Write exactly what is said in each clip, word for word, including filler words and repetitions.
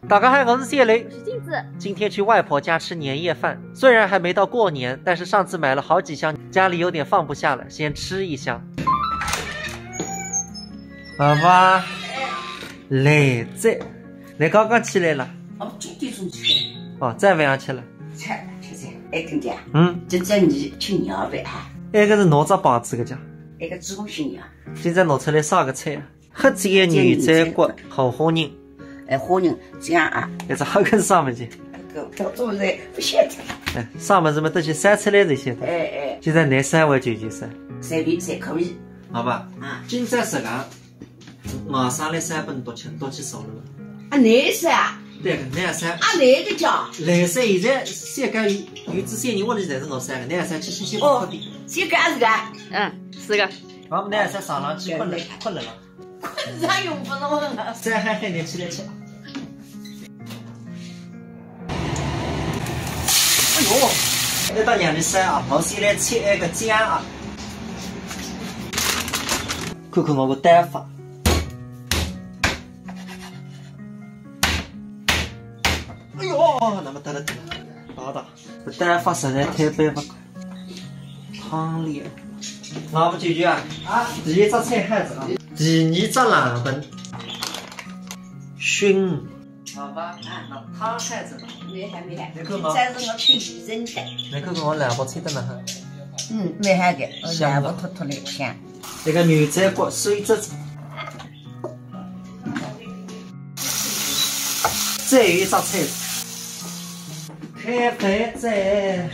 大家好，我是谢雷。我是镜子。今天去外婆家吃年夜饭，虽然还没到过年，但是上次买了好几箱，家里有点放不下了，先吃一箱。爸爸，来哉，来刚刚起来了。哦，九点钟起来。哦，再晚上吃了。吃，吃，吃，哎，听见？嗯。今朝你吃年夜饭啊？哎，搿是拿只牌子个讲。哎，搿子东西啊。今朝拿出来啥个菜啊？ 黑椒牛杂骨，好虾仁。哎，虾仁，这样啊。搿只还跟啥物事？搿个，搿种人勿晓得。哎，啥物事嘛，都去晒出来就晓得。哎，哎。现在拿晒我就就晒。随便，侪可以。好吧。啊。今朝实梗，外甥来晒拨侬笃吃，笃去烧了伐？啊，难晒啊？对个，难晒。啊，难个叫。来晒，现在世界有，有仔些人屋里侪是拿晒个，难晒去洗洗泡泡的。哦，世界是个。嗯，是个。我们难晒上上去困了，困了了。 困着用不着了。再喊喊点起来吃。哎呦，那大娘的噻啊，我先来切一个姜啊，看看我个刀法。哎呦，那么得了得了，打打，这刀法实在太板勿过。 汤里。老婆舅舅啊，啊，第一只菜好仔啊，第二只冷盆，熏。好吧，啊，那汤好仔了。没还没还，你看嘛。这是我吃鱼蒸的。你看看我老婆切得哪哈？嗯，蛮好的，我香吧？老婆特特来香。那个牛杂骨水汁。 再有一只菜。开饭哉。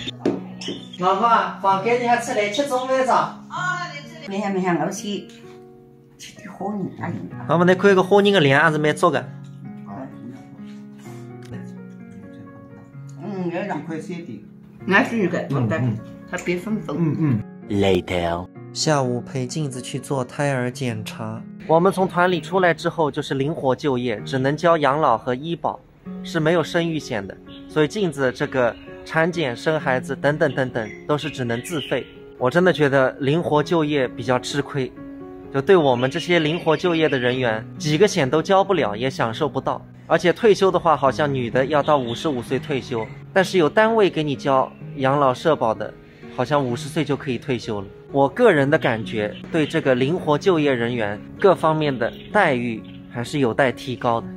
老婆啊，房间里还出来吃中饭哉。没想没想，我去吃点虾仁，哎呀。那么侬看搿虾仁个量还是蛮足个。嗯，有点。一块钱的。 那是一个，我的，嗯，嗯。它别分分。嗯，嗯。Later。下午陪镜子去做胎儿检查。我们从团里出来之后，就是灵活就业，只能交养老和医保，是没有生育险的。所以镜子这个产检、生孩子等等等等，都是只能自费。我真的觉得灵活就业比较吃亏，就对我们这些灵活就业的人员，几个险都交不了，也享受不到。 而且退休的话，好像女的要到五十五岁退休，但是有单位给你交养老社保的，好像五十岁就可以退休了。我个人的感觉，对这个灵活就业人员各方面的待遇还是有待提高的。